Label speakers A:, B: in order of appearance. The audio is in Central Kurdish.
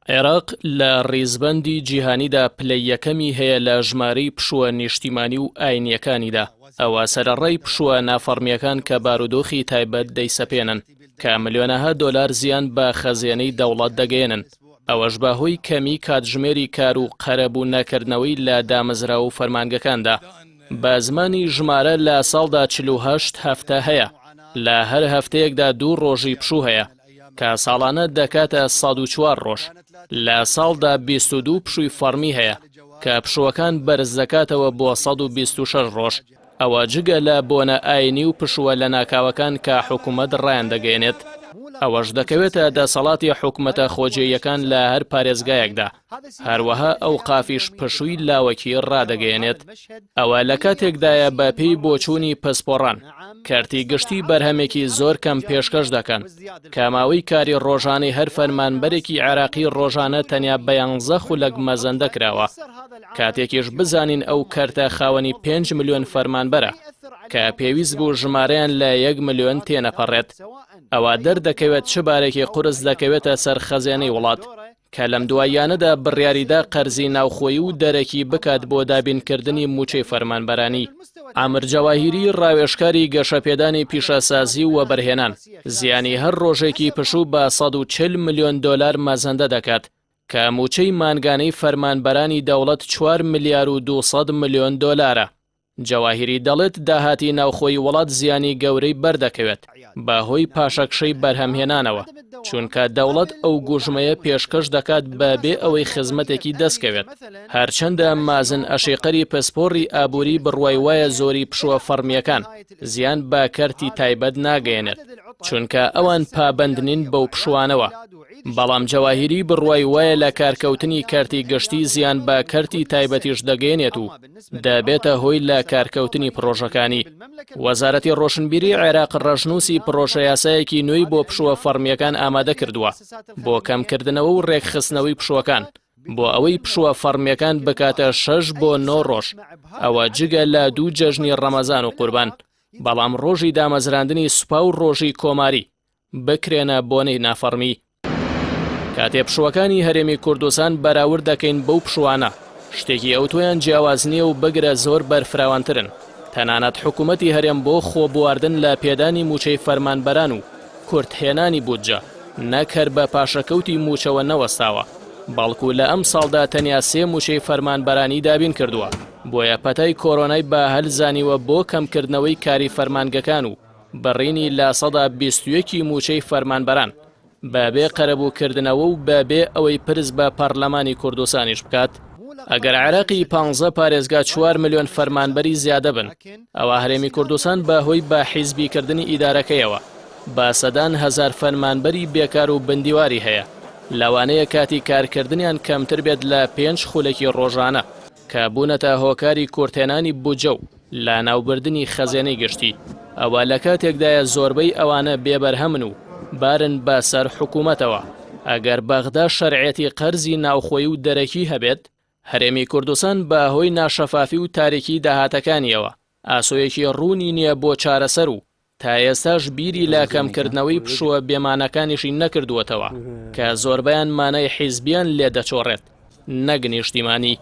A: عێراق لە ڕیزبەندی جیهانیدا پلەی یەکەمی هەیە لە ژمارەی پشووە نیشتیمانی و ئاینییەکانیدا، ئەوە سەرەڕای پشووە نافەڕمییەکان کە بارودۆخی تایبەت دەیسەپێنن، کە ملیۆنەها دۆلار زیان بە خەزێنەی دەوڵەت دەگەیەنن، ئەوەش بە هۆی کەمی کاتژمێری کار و قەرەبوو نەکردنەوەی لە دامەزراو و فەرمانگەکاندا. بە زمانی ژمارە لە ساڵدا 48 هەفتە هەیە، لە هەر هەفتەیەکدا دوو ڕۆژی پشوو هەیە، کە ساڵانە دەکاتە 104 ڕۆژ. لە ساڵدا 22 پشووی فەڕمی هەیە، کە پشووەکان بەرز دەکاتەوە بۆ 126 ڕۆژ، ئەوە جگە لە بۆنە ئاینی و پشووە لەناکاوەکان کە حکومەت ڕایاندەگەیەنێت. ئەوەش دەکەوێتە دەسەڵاتی حکومەتە خۆجێیەکان لە هەر پارێزگایەکدا. هەروەها ئەوقافیش پشووی لاوەکی ڕادەگەیەنێت. ئەوە لە کاتێکدایە بە پێی بۆچوونی پسپۆڕان، کەرتی گشتی بەرهەمێکی زۆر کەم پێشکەش دەکەن، کە ماوەی کاری ڕۆژانەی هەر فەرمانبەرێکی عێراقی ڕۆژانە تەنیا بە یانزە خولەک مەزەندە کراوە. کاتێکیش بزانین ئەو کەرتە خاوەنی پێنج ملیۆن فەرمانبەرە، کە پێویست بوو ژمارەیان لە یەک ملیۆن تێنەپەڕێت، ئەوا دەردەکەوێت چ بارێکی قورس دەکەوێتە سەر خەزێنەی وڵات. کە لەم دواییانەدا بڕیاریدا قەرزی ناوخۆیی و دەرەکی بکات بۆ دابینکردنی مووچەی فەرمانبەرانی. عامر جەواهیری ڕاوێژکاری گەشەپێدانی پیشەسازی و وەبەرهێنان، زیانی هەر ڕۆژێکی پشوو بە 140 ملیۆن دۆلار مەزەندە دەکات، کە مووچەی مانگانەی فەرمانبەرانی دەوڵەت چوار ملیار و 200 ملیۆن دۆلارە. جەواهیری دەڵێت داهاتی ناوخۆی وڵات زیانی گەورەی بەردەکەوێت بەهۆی پاشەکشەی بەرهەمهێنانەوە، چونکە دەوڵەت ئەو گوژمەیە پێشکەش دەکات بە بێ ئەوەی خزمەتێکی دەستکەوێت. هەرچەندە مازن ئەشیقەری پسپۆڕی ئابووری بڕوای وایە زۆری پشووە فەڕمییەکان زیان بە کەرتی تایبەت ناگەیەنێت، چونکە ئەوان پابەند نین بەو پشووانەوە، بەڵام جەواهیری بڕوای وایە لە کارکەوتنی کەرتی گشتی زیان بە کەرتی تایبەتیش دەگەیەنێت و دەبێتە هۆی لە کارکەوتنی پڕۆژەکانی. وەزارەتی ڕۆشنبیری عێراق ڕەشنووسی پڕۆژەیاسایەکی نوێی بۆ پشووە فەڕمییەکان ئامادە کردووە بۆ کەمکردنەوە و ڕێکخستنەوەی پشووەکان بۆ ئەوەی پشووە فەڕمییەکان بکاتە شەش بۆ نۆ ڕۆژ، ئەوە جگە لە دوو جەژنی ڕەمەزان و قوربان، بەڵام ڕۆژی دامەزراندنی سوپا و ڕۆژی کۆماری بکرێنە بۆنەی نافەڕمی. کاتێ پشووەکانی هەرێمی کوردستان بەراورد دەکەین بەو پشووانە، شتێکی ئەوتۆیان جیاواز نییە و بگرە زۆر بەرفراوانترن، تەنانەت حکوومەتی هەرێم بۆ خۆبواردن لە پێدانی مووچەی فەرمانبەران و کورتهێنانی بودجە، نەک هەر بە پاشەکەوتی مووچەوە نەوەستاوە، بەڵکو لە ئەمساڵدا تەنیا سێ مووچەی فەرمانبەرانی دابین کردووە، بۆیە پەتای کۆرۆنای بە هەل زانیوە بۆ کەمکردنەوەی کاری فەرمانگەکان و بڕینی 21% ی مووچەی فەرمانبەران بە بێ قەرەبووکردنەوە و بە بێ ئەوەی پرس بە پەرلەمانی کوردستانیش بکات. ئەگەر عێراقی پانزە پارێزگا چوار ملیۆن فەرمانبەری زیادە بن، ئەوا هەرێمی کوردستان بە هۆی بە حیزبیکردنی ئیدارەکەیەوە بە سەدان هەزار فەرمانبەری بێکار و بندیواری هەیە، لەوانەیە کاتی کارکردنیان کەمتر بێت لە پێنج خولەکی ڕۆژانە. کە بوونەتە هۆکاری کورتهێنانی بودجە و لەناوبردنی خەزێنەی گشتی، ئەوە لە کاتێکدایە زۆربەی ئەوانە بێ بەرهەمن و بارن بە سەر حکوومەتەوە. ئەگەر بەغدا شەرعیەتی قەرزی ناوخۆیی و دەرەکی هەبێت، هەرێمی کوردستان بە هۆی ناشەفافی و تاریکی داهاتەکانیەوە ئاسۆیەکی ڕوونی نییە بۆ چارەسەر و تا ئێستاش بیری لە کەمکردنەوەی پشووە بێماناکانیشی نەکردووەتەوە کە زۆربەیان مانای حیزبیان لێ دەچۆڕێت نەک نیشتیمانی.